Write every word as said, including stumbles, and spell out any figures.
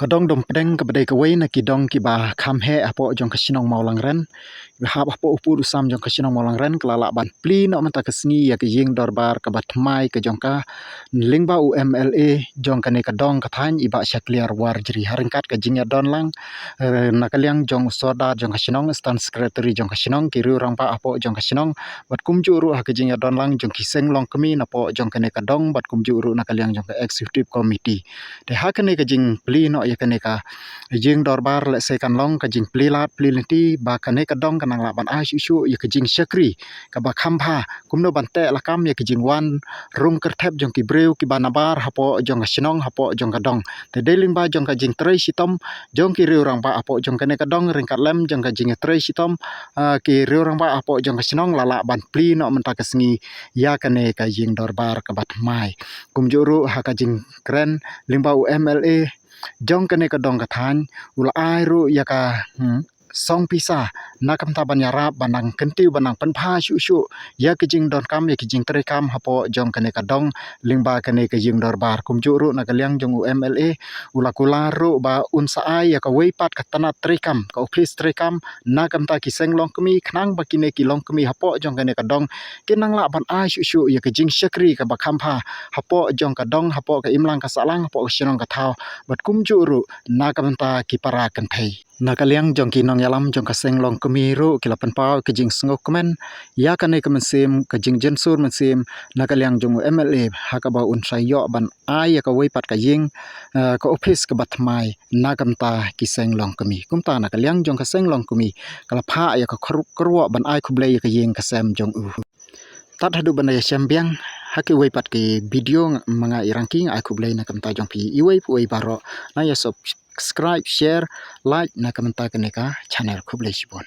Ka dong Dompdeng kaba dei kawei na ki dong kiba kham heh hapoh jong ka shnong Mawlangren, hap hapoh u pud u sam jong ka shnong Mawlangren, ka la lah ban plie noh mynta ka sngi ïa ka ïing dorbar kaba thymmai ka jong ka lyngba u M L A jong kane ka dong ka thaiñ, i Bah Shakliar Warjri, ha ryngkat ka jingïadon lang, eh, na ka liang jong u sordar jong ka shnong, Assistant Secretary jong ka shnong, ki riew rangbah hapoh jong ka shnong, bad kumjuh ruh ha ka jingïadon lang jong ki seng longkmie napoh jong kane ka dong, bad kumjuh ruh na ka liang jong ka Executive Committee. Te ha kane ka jingplie noh ïa kane ka ïing dorbar, lehse kan long ka jingplie lad plie lynti ba kane ka dong kan nang lah ban ai shuh shuh ïa ka jingshakri kaba kham bha, kumno ban teh lakam ïa ka jingwan rung kyrthep jong ki briew kiba nabar hapoh jong ka shnong, hapoh jong ka dong. Te dei lyngba jong ka jingtrei shitom jong ki riew rangbah hapoh jong kane ka dong, ryngkat lem jong ka jingtrei shitom, ah, ki riew rangbah hapoh jong ka shnong la lah ban plie noh mynta ka sngi ïa kane ka ïing dorbar kaba thymmai. Kumjuh ruh ha ka jingkren lyngba u M L A jong kane ka dong ka thaiñ, u la ai ruh ïa ka, hmm, song pisa na ka bynta ban ïarap ban nang kyntiew ban nang pynbha shuh shuh ïa ka jingdonkam, ïa ka jingtreikam hapoh jong kane ka dong lyngba kane ka ïing dorbar. Kumjuh ruh na ka liang jong u M L A u la kular ruh ba un sa ai ïa kawei pat ka tnat treikam, ka ophis treikam na ka bynta ki seng longkmie, khnang ba kine ki longkmie hapoh jong kane ka dong kin nang lah ban ai shuh shuh ïa ka jingshakri kaba kham bha hapoh jong ka dong, hapoh ka imlang ka sahlang, hapoh ka shnong ka thaw, bad kumjuh ruh na ka bynta ki para kynthei. Na ka liang jong ki nongïalam jong ka seng longkmie ruh ki la pynpaw ka jingsngewkmen ïa kane ka mynsiem, ka jingjynsur mynsiem na ka liang jong u M L A, ha kaba un sa ïoh ban ai ïa kawei pat ka ïing, eh, ka ophis kaba thymmai na ka bynta ki seng longkmie. Kumta na ka liang jong ka seng longkmie ka la phah ïa ka kyrwoh ban ai khublei ïa ka ïing ka sem jong u. Tad haduh ban ïashem biang ha kiwei pat ki video, ma nga i Rangki nga ai khublei na ka bynta jong phi iwei pa iwei baroh. Nang ïa subscribe, share, like na ka bynta kane ka channel. Khublei shibun.